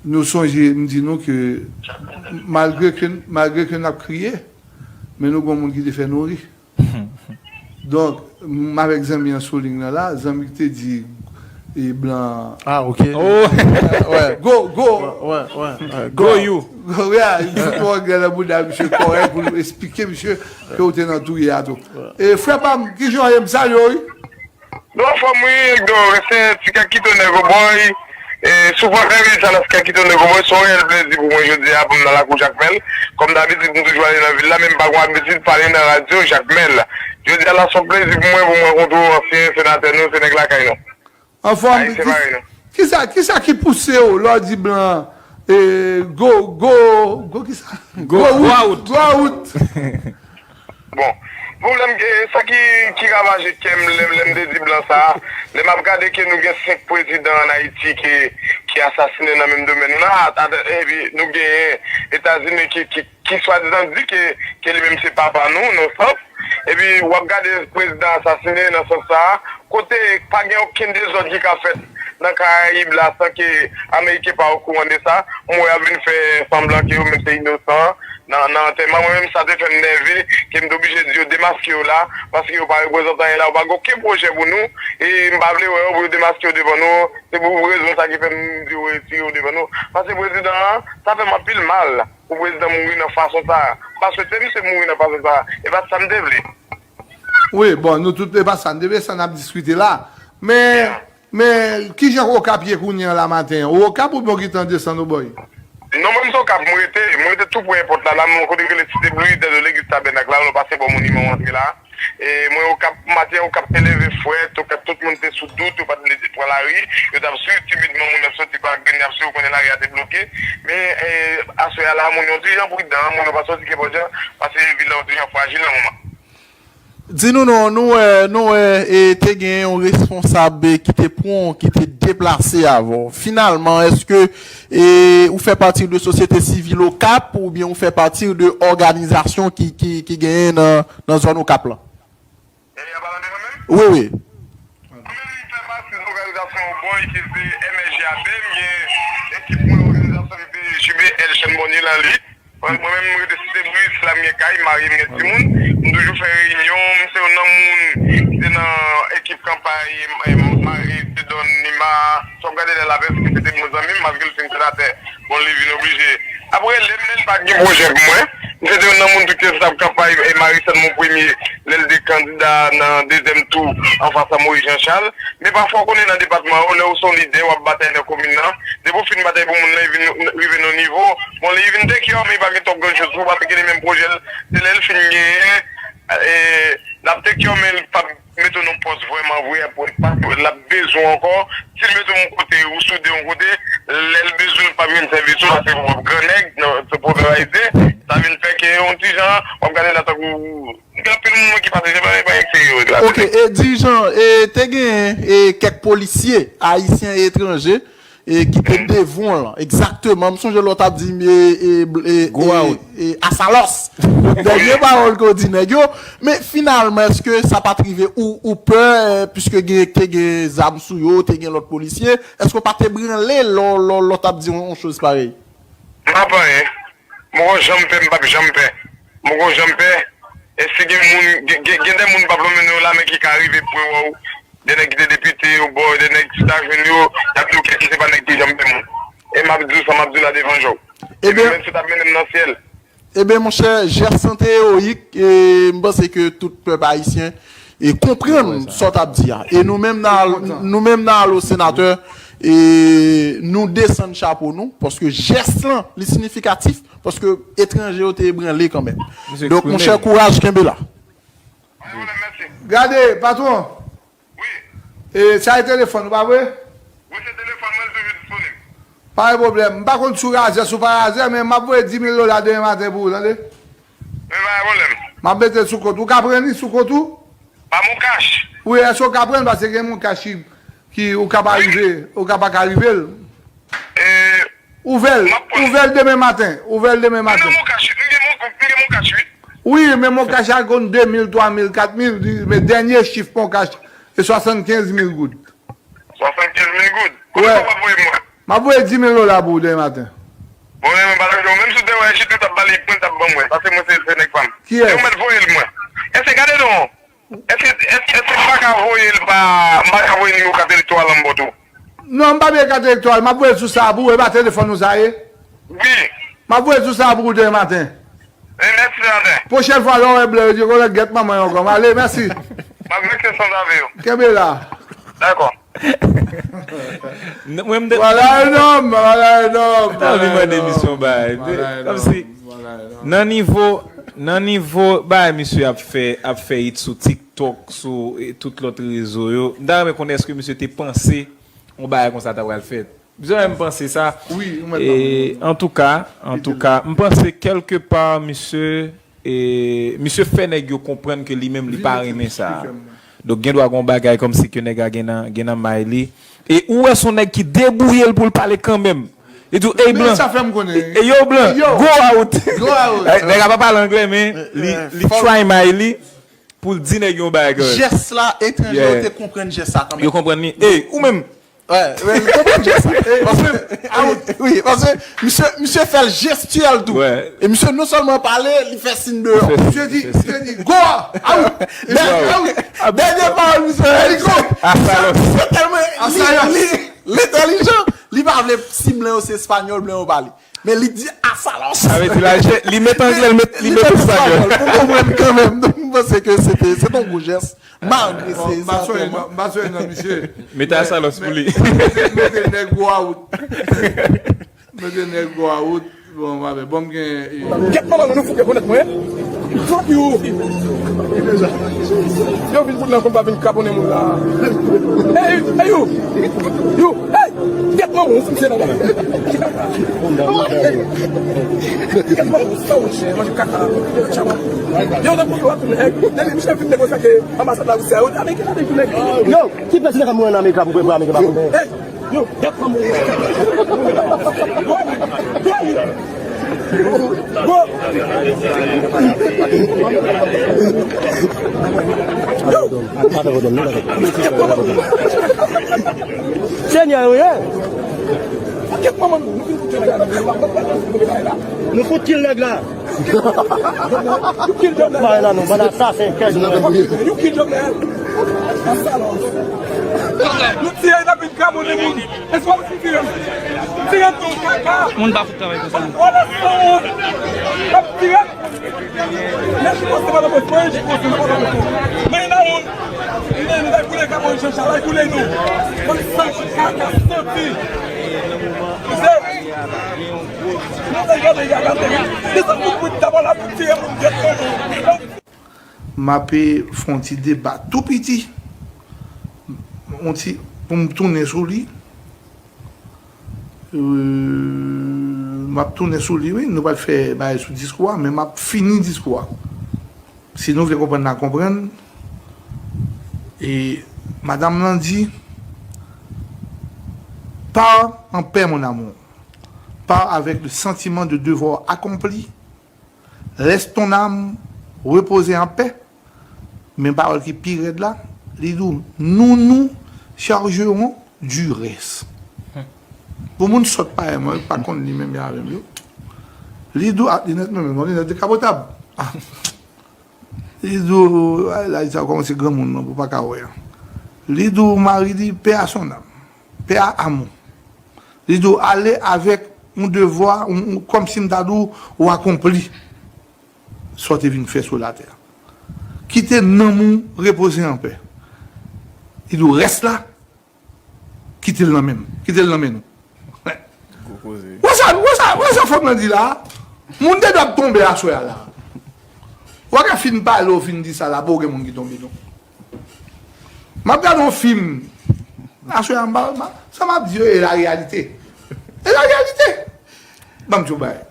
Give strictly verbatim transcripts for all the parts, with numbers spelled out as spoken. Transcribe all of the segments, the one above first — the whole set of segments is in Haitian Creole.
Nou sonje, m di nou ke malgre ke, malgre ke n ap kriye, men nou gon moun ki te fè nou ri. Donk, m avèk zanmi an sou liy nan la, zanmi ki te di e blan. Ah, ok. Oh! Ouais. Go, go! Ouais, ouais, ouais. Go, you! Go, yeah, il faut qu'on regarde le bout de monsieur correct pour nous expliquer, monsieur, que vous êtes dans tout, il y a tout. E frè pa m, ki jan w ye, m salye w, wi. Bon, anfòm wi, Egdo, se ti kèk ki tounen Cowboy. E, souvan fè vin sa nan ti kèk ki tounen Cowboy, se yon reyèl plezi pou mwen jodi a pou m nan lakou Jakmèl. Kòm dabitid, m toujou ale nan vil la, men m pa gon abitid pale nan radyo Jakmèl. Jodi a la, se yon plezi pou mwen pou m rankontre w, ansyen senatè nou, se nèg lakay nou. Anfòm, Ayisyen ki, parèy nou. Kisa, kisa ki pouse w lè w di blan, e, go, go, go, kisa? Go, go out. Go out. Bon, pwoblèm ke, sa ki, ki ravaje kè m lè, lè m te di blan sa a, lè m ap gade ke nou gen senk prezidan ann Ayiti ke, ki asasinen nan menm domèn la, a, a, epi nou genyen Etazini ki, ki, ki swadizan di ke, ke li menm se papa nou, nan sans, epi w ap gade prezidan asasinen nan sans sa a, kote pa gen okenn dezòd ki ka fèt nan Karayib la san ke Ameriken pa okouran de sa, m wè y ap vin fè sanblan ke yo menm se inosan, nan, nan antèman, mwen menm, sa te fè m nève, ke m te oblije di yo demaske yo la, paske yo pa reprezante anyen la, yo pa gen okenn pwojè pou nou, e m pa vle wè yo pou yo demaske yo devan nou, se pou rezon sa ki fè m di yo retire yo devan nou, paske prezidan an, sa fè m anpil mal pou prezidan mouri nan fason sa a, m pa swete misye mouri nan fason sa a, e pa sa m te vle. Wi, bon, nou tout, e pa sa n te vle, sa n ap diskite la, men Men, kijan Okap ye kounye an la maten an? Ou Okap oubyen w gentan desann Obòy? Non, mwen m se Okap, mwen rete, mwen rete tou pre èpòt la, la, mwen kote ki rele Site Bluis, dèyè legliz Tabènak la, nou pase bò moniman an antre la. E mwen Okap, maten an, Okap te leve frèt, Okap tout moun te sou dout, yo pa t vle te pran lari, yo t ap swiv timidman moun ap soti pa grenn, y ap swiv, ou konnen lari a te bloke. Men, e, aswè a la, moun yo di jan pridan, moun yo pa soti kenpòt jan, paske vil la yon ti jan frajil nan moman. Di nou non, nou wè, nou wè, e, te gen yon responsab, e, ki te pran, ki te deplase avè w. Finalman, èske, e, ou fè pati de sosyete sivil Okap oubyen ou fè pati de òganizasyon ki, ki, ki genyen nan, nan zòn Okap lan? E, ap pale de mwen menm? Wi, wi. Mwen menm, m fè pati de òganizasyon Obòy ki se M S J A B, m gen ekip mwen òganizasyon ki se J B L Chèn Bònye nan li. Mwen, mwen menm, m rete Site Bris, la m gen kay, m marye, m gen timoun. M toujou fè reyinyon, m se youn nan moun ki te nan ekip kanpay, e, e, Marie Dieudonne Nima, sa w ap gade lè lapè, ki se te bon zanmi m, malgre l fin senatè, bon, li vin oblije. Apre, lè m, lè l pa t gen pwojè pou mwen, m se te youn nan moun tou ki te sou kanpay, e, Marie Saint-Mont Premier, lè l te kandida nan dezyèm tou, anfas a Moïse Jean Charles. Men pafwa, w konnen nan depatman yo, lè w se yon lidè, w ap batay nan komin nan, depi w fin batay pou moun nan, li vin rive nan nivo, bon, li vin take care, men li pa gen twòp grann choz pou w, paske li menm pwojè l, se lè l fin genyen, e, l ap take care, men l p ap mete w nan pòs vrèman vre, paske l ap bezwen w ankò, si l mete w yon kote, ou soude yon kote, lè l bezwen w, l p ap jwenn sèvis ou, paske w ap gran nèg, nan, se pwovèb ayisyen, sa vin fè ke yon ti jan, w ap gade la tankou Gen anpil moun ki pase, se pa, pa ekseye yo la. Ok, e, dirijan, e, te gen, e, kèk polisye ayisyen e etranje, e, ki te devan w lan. Egzakteman, m sonje lè w t ap di, e, e, e, e, e, Asalòs. Dènye pawòl ke w di nèg yo. Men finalman, èske sa pa t rive ou, ou pè, e, piske gen, te gen zam sou yo, te gen lòt polisye, èske w pa te branle lè, lè, lè w t ap di yon, yon choz parèy? M pa pè anyen. M poko janm pè, m p ap janm pè. M poko janm pè. E si gen moun, gen, gen, gen de moun m p ap lonmen non yo la, men ki ka rive pou yo wè w. De nèg ki te depite yo, bò, de nèg ki ta jwenn yo, y ap di w kèk ki se pa nèg ki janm pè moun. E m ap di w sa m ap di w la devan je w. Ebyen, menm si w t ap mennen m nan syèl. Ebyen, monchè, jès lan te ewoyik, e m panse ke tout pèp ayisyen e konprann sa w t ap di a. E nou menm nan, nou menm nan Alo Senatè, e nou desann chapo nou, paske jès lan, li siyifikatif, paske etranje yo te ebranle kanmenm. Donk, monchè, kouraj, kenbe la. Gade, patwon. Wi. E, sa e telefòn ou, pa vre? Wi, se telefòn mwen, li toujou disponib. Pa gen pwoblèm. M pa konn si w razè, si w pa razè, men m ap voye dis mil dola demen maten pou ou, tande? Men pa gen pwoblèm. M ap mete l sou kont ou. Ou ka pran li sou kont ou? Pa Moncash. Wi, èske w ka pran l? Paske gen Moncash ki, ki ou ka pa rive, ou ka pa ka rive l. E, ouvè l, ouvè l demen maten. Ouvè l demen maten. M gen Moncash, m gen Mon-, m gen Moncash, wi. Wi, men Moncash a konn de mil, twa mil, kat mil, men dènye chif Moncash, se swasannkenz mil goud. Swasannkenz mil goud? Konbyen w ap voye mwen? M ap voye dis mil dola pou ou demen maten. Bon, men mwen pa ta jwenn, menm si w te wè Jidou t ap ba li, mwen t ap ban mwen, paske mwen se, se nèg pa m. Kiyès? Se ou mèt voye l mwen. Èske, gade non, èske, èske, èske m pa ka voye l pa, m pa ka voye nimewo kat elektoral la m ba w tou? Non, m pa bezwen kat elektoral, m ap voye l sou sa a pou ou, e pa telefòn ou sa ye? Wi. M ap voye l sou sa a pou ou demen maten. E, mèsi, senatè. Pwochèn fwa, lè w wè blan, yo di, "Konnen gèt manman yo ankò." Ale, mèsi. M ap vekse san zave yo. Kenbe la. Dakò. N- mwen, m te- Voilà un homme, voilà un homme, Mwen ta anvi voilà un mande homme, misye yon bagay. Voilà un Kòm homme, si, voilà un homme. Nan nivo, nan nivo bagay misye ap fè, ap fè hit sou TikTok, sou, e, tout lòt rezo yo, m ta renmen konnen èske misye te panse yon bagay konsa ta pral fèt. Bizwen menm panse sa. Wi, ou mèt nan men. E, antouka, antouka, m panse kèlke pa, misye, e, misye fè nèg yo konprann ke li menm, li pa renmen sa. Donk, gen dwa gen yon bagay kòmsi ke nèg la gen nan, gen nan may li. E ou wè se yon nèg ki debouye l pou l pale kanmenm. Li di w, "Ey, blan." Sa fè m konnen. E, e yo, blan, go out. Go out. Nèg la pa pale anglè, men li, li try may li pou l di nèg yon bagay kanmenm. Jès la, etranje yo te konprann jès sa kanmenm. Yo konprann li. Ey, ou menm, Wè, wè, li konprann jès sa. Paske, wi, paske misye, misye fè l jestyèl tou. Wè. E misye non sèlman pale, li fè siy deyò. Misye di, misye di, "Go! Out!" Dènye pawòl misye fè, li di, se tèlman li, li, li entèlijan, li pa vle si blan yo se espanyòl, blan yo pale. Men li di asalos. Sa vle di la, li met anglè, li met, li met espanyòl. Pou konprann kanmenm. Donk, m panse ke se te, se te yon gwo jès. Malgre se, m pa sonje non, m pa sonje non, misye. Mete asalos pou li. Mete, mete nèg go out. Mete nèg go out. Bon, m ap, bon, m gen, e, Gèt manman nou, nou fout rekonèt mwen. Fuck you. Yo vin fout nan konba, vin kraponnen moun la. Hey, hey, you. You. Hey. Gèt manman w, fout se nan. Gèt manman w, sa w chè, manje kaka. Yo, nan konba, tout nèg. Depi misye fin negosye ak anbasad Larisi a, yo di Ameriken ap vin nèg. Yo, ki prezidan k ap mouri an Amerik la pou, pou Ameriken pa kontan? Hey. Yo, y ap pran mwen. Bon. Yo. Senyè, wi, hein? Nou fout kill nèg la. Pale la non, bann asasen, kèk nèg. Nou tiye, n ap vin kraponnen moun. Moun pa fout travay konsa. M ap fè yon ti deba tou piti. Yon ti, pou m tounen sou li. Euh, m ap tounen sou li, wi. Nou pral fè bagay sou diskou a, men m ap fini diskou a. Si nou vle konprann, n a konprann. E madanm lan di, Pars en paix, mon amour. Pars avec le sentiment de devoir accompli. Laisse ton âme reposer en paix. Men pawòl ki pi rèd la, li di w, nous nous chargerons du reste. Pou moun sòt parèy mwen, pa konn li menm jan avè m yo. Li di w, a, linèt mwen menm, yon linèt dekapotab. Li di w, ay, laj sa kòmanse granmoun non, pou pa ka wè an. Li di w, mari li, paix à son âme, paix à amour. Li di w, aller avec un devoir, un, un, kòmsi m ta di w, ou akonpli sa w te vin fè sou latè a. Kite nanm ou repoze anpè. Li di w, rès la, kite l nan men m. Kite l nan men nou. Gwo koze. Wè sa, wè sa, wè sa fanm nan di la a? Moun te dwe ap tonbe aswè a la. Ou pa ka fin pale, ou fin di sa la, pa w gen moun ki tonbe non. M ap gade yon fim. Aswè a, m pa, m pa, sa m ap di yo e la réalité. E la réalité. Ban m di w bagay.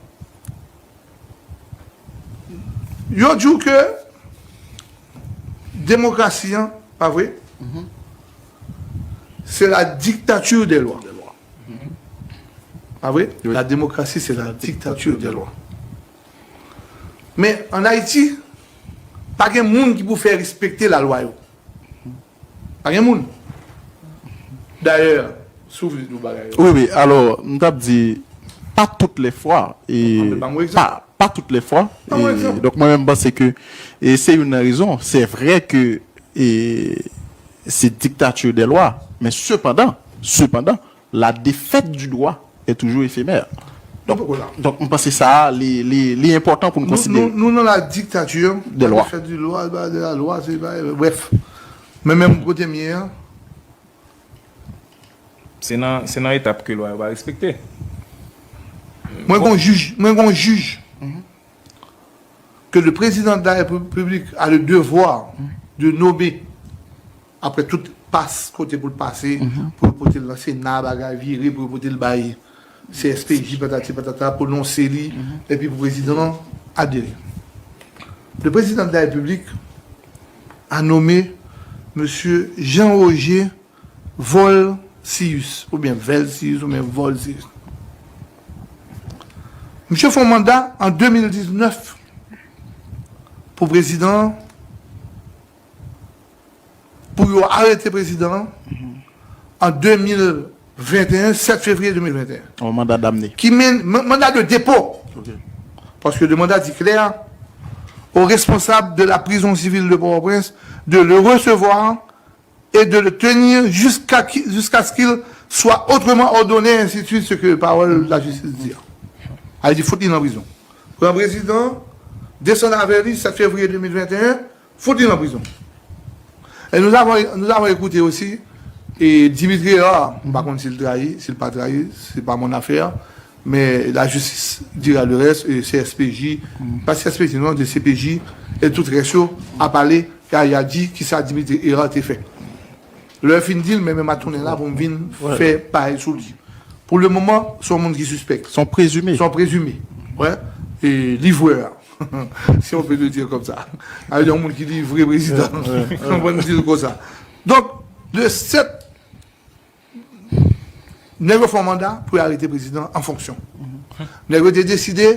Yo di w ke demokrasi an, pa vre? Se la dictature des lois. Pa vre? La démocratie, c'est la dictature des lois. Men ann Ayiti, pa gen moun ki pou fè respekte lalwa yo. Pa gen moun. Dayè, Si w vle di yon bagay. Wi, wi, alò, m t ap di, pa tout lè fwa, e, pa, pa tout lè fwa, e, donk, mwen menm, m panse ke, e, se youn nan rezon, se vre ke, e, se dictature des lois, men sepandan, sepandan, la défaite du droit est toujours éphémère. Donk, donk, m panse sa a, li, li, li enpòtan pou n konsidere. Nou, nou, nou nan la dictature, la défaite du droit, de la loi, se pa, bref. Men menm kote m ye a, se nan, se nan etap ke lwa yo pa respekte. Mwen gon jij, mwen gon jij que le président de la République a le devoir de nommer, apre tout pas kote pou l pase, pou yo pote l nan Sena, bagay vire, pou yo pote l bay C S P J, patati patata, pwononse li, epi pou prezidan an adere. Le président de la République a nommé Monsieur Jean-Roger Volcius, oubyen Velcius, oubyen Volcius. Misye fè yon manda an de mil diznèf pou prezidan an, pou yo arete prezidan an an de mil venteyen, sèt fevriye de mil venteyen. Yon manda damne. Ki men, man- manda de depo. Ok. Paske le mandat dit clair aux responsables de la prison civile de Port-au-Prince de le recevoir et de le tenir jusqu'à qui- jusqu'à ce qu'il soit autrement ordonné, ainsi de suite, ce que parole la justice dit. Sa vle di fout li nan prizon. Pran prezidan, desann avè li, sèt fevriye de mil venteyen, fout li nan prizon. Et nous avons, nous avons écouté aussi, et Dimitri Hérard, m pa konn si l trayi, si l pa trayi, c'est pas mon affaire, mais la justice dira le reste, et C S P J, pas C S P J, non, de C P J, et tout reste, a parlé, car il a dit qui ça Dimitri Hérard te fait. Lè yo fin di l, men men m a tounen la pou m vin fè pay sou li. Pou le moman, se yon moun ki sispèk. Se yon prezime. Se yon prezime. Wè. E livrè. Si on peut le dire comme ça. Sa vle di yon moun ki livre prezidan. Wè, wè, wè. Konprann di l konsa. Donk, de sèt, nèg yo fè yon manda pou yo arete prezidan an fonksyon. Nèg yo te deside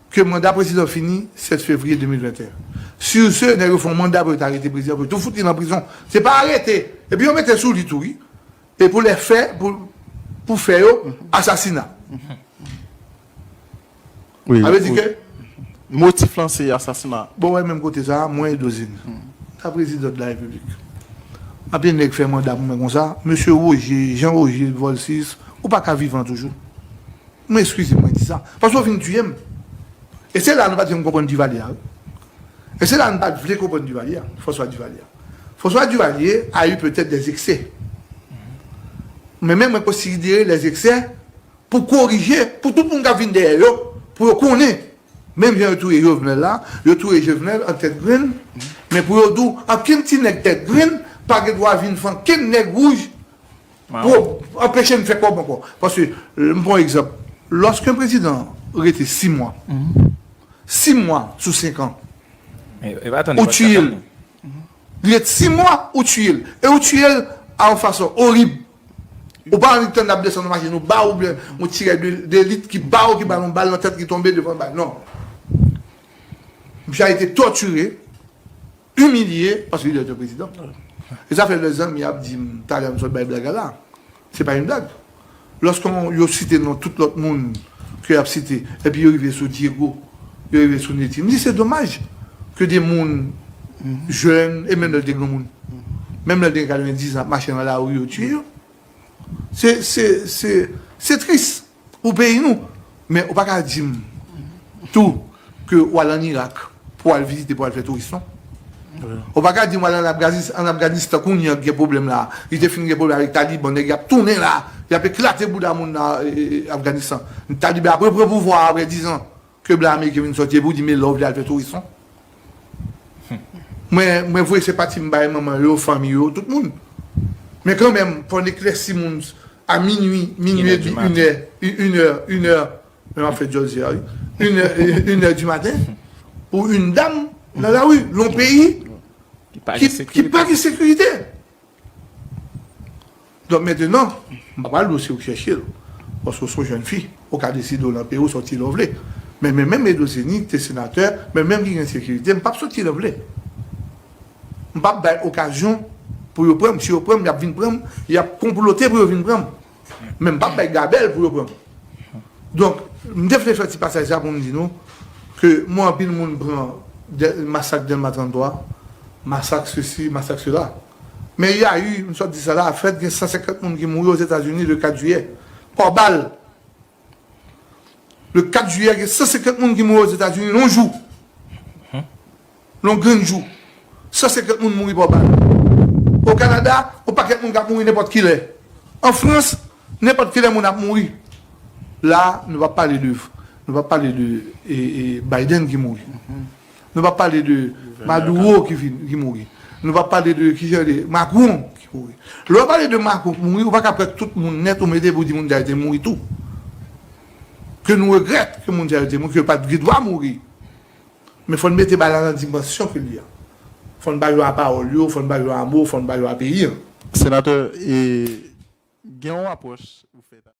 ke manda prezidan fini sèt fevriye de mil venteyen. Sur ce, nèg yo fè yon manda pou yo ta arete prezidan, pou yo tou fout li nan prizon. Se pa arete. Epi yo mete sou li tou, wi. E pou lè fè, pou, pou fè yo asasina. Wi, sa vle di ke motif lan se asasina. Bon, wè, menm kote sa, mwen e Dozeni. Sa prezidan de la repiblik. Anpil nèg fè manda pou mwen konsa. Mesye Roger, Jean Roger Volcius, ou pa ka vivan toujou. Mwen eskize mwen di sa. Paske w vin tiye m. E se la nou pa t janm konprann Duvalier a, wi. E se la nou pa t vle konprann Duvalier a, François Duvalier. François Duvalier a eu peut-être des excès. Men, men mwen konsidere les excès pou korije, pou tout moun k ap vin dèyè yo, pou yo konnen. Menm jan yo touye Jovenel la, yo touye Jovenel an tèt grenn, men pou yo di w, ankenn ti nèg tèt grenn pa gen dwa vin fè ankenn nèg wouj pou anpeche n fè kòb ankò. Paske, m pran yon egzanp, lòske yon prezidan rete sis mwa, sis mwa sou senk an, ou tiye l. Li ret sis mwa, ou tiye l. E ou tiye l a yon fason orib. Ou pa annik tann l ap desann yon machin, ou ba w oubyen yon ti règ de, de lit ki ba w, ki ba l yon bal nan tèt ki tonbe devan bay. Non. Misye a été torturé, imilye, paske li te prezidan. E sa fè lè zanmi ap di m, talè m sot bay blag la. Se pa yon blag. Lòske yo site non tout lòt moun ke y ap site, epi yo rive sou Diego, yo rive sou Neti. M di se domaj ke de moun jèn, e menm lè l te granmoun, menm lè l te gen katrevenndis an, ap mache nan lari, yo tiye yo. Se, se, se, se tris pou peyi nou. Men ou pa ka di m tou ke w al ann Irak pou w al vizite, pou w al fè touris, non. Ou pa ka di m w al ann Afganis-, ann Afganistan kounye a k gen pwoblèm la. Li te fin gen pwoblèm avèk Taliban, nèg y ap tounen la, y ap eklate bouda moun nan, e, e, Afganistan. Taliban ap repran pouvwa a apre diz an ke blan ameriken vin sòti, epi w di men lè w vle al fè touris, non. Mwen, mwen voye senpati m bay manman yo, fanmi yo, tout moun. Men kanmenm, fò n eklèsi moun a minui, minui edmi, inè, inè, inè, men m ap fè djòl zi a, wi. Inè, inè di maten, pou yon dam nan lari, nan yon peyi ki pa gen sekirite. Donk, mentenan, m pa pral di w se ou k chèche l, paske w se yon jèn fi, ou ka deside w nan peyi w, sòti lè w vle. Men, men menm Edo Zeni, ki te senatè, men menm ki gen sekirite, m p ap sòti lè m vle. M p ap bay okazyon pou yo pran m. Si yo pran m, y ap vin pran m, y ap konplote pou yo vin pran m. Men m p ap bay gabèl pou yo pran m. Donk, m te vle fè ti pasaj sa pou m di nou ke m wè anpil moun pran Dè- masak Dèlma trannntwa, masak sesi, masak sela. Men y a eu, m sot di sa la, fèt gen san senkant moun ki mouri Ozetazini le kat jiyè. Pa bal. Le kat jiyè, gen san senkant moun ki mouri Ozetazini nan yon jou. Nan yon grenn jou. San senkant moun mouri pa bal. O Kanada, yon pakèt moun k ap mouri nenpòt ki lè. An Frans, nenpòt ki lè moun ap mouri. La, nou p ap pale de, nou p ap pale de e, e, Biden ki mouri. Nou p ap pale de Maduro ki, fin, ki mouri. Nou p ap pale de ki jan de Macron ki mouri. Lè w pale de Macron ki mouri, ou pa ka pran tout moun nèt ou mete pou di moun sa yo te mouri tou. Ke nou regrèt ke moun sa yo te mouri, ke yo pa t gen dwa mouri. Men fò n mete bagay la nan dimansyon ke l ye a. Fò n ba yo a pawòl yo, fò n ba yo a mo, fò n ba yo a peyi an. Senatè, e, gen yon apwòch ou fè.